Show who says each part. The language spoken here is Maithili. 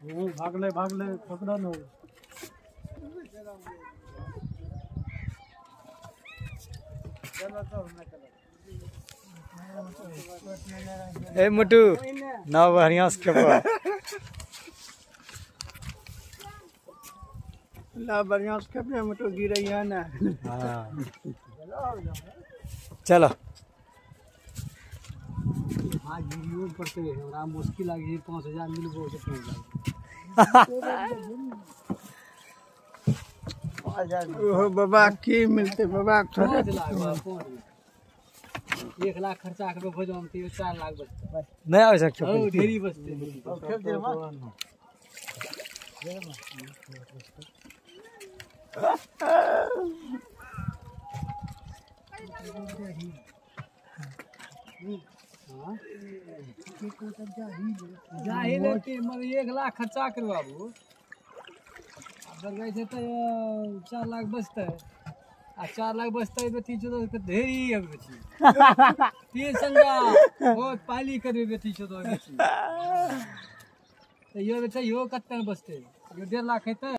Speaker 1: भागले भागले पकड़ा न हो।
Speaker 2: ए मोटू ना बढ़िया से खेप
Speaker 3: ना बढ़िया से खेप मोटू गिरैया ना।
Speaker 2: हाँ चलो
Speaker 1: हाँ गिरियो पड़ते हमरा मुश्किल आगे 5000 मिलबो से 5000।
Speaker 3: ओहो बाबा की मिलते बाबा थोड़े
Speaker 1: 1 लाख खर्चा करबो भोजन त 4 लाख बचते
Speaker 2: नहीं आवे सकते
Speaker 1: ओ ढेरी बचते। जाहि लेके मगर 1 लाख खर्चा करबाबू अगर गए थे तो 4 लाख बचते आ 4 लाख बचते बेटी चौदह के ढेरी अब बेटी तीन संगा बहुत पाली करबे बेटी चौदह बेटी तो यो बेटा यो कत्ते बचते यो 1.5 लाख हेतै।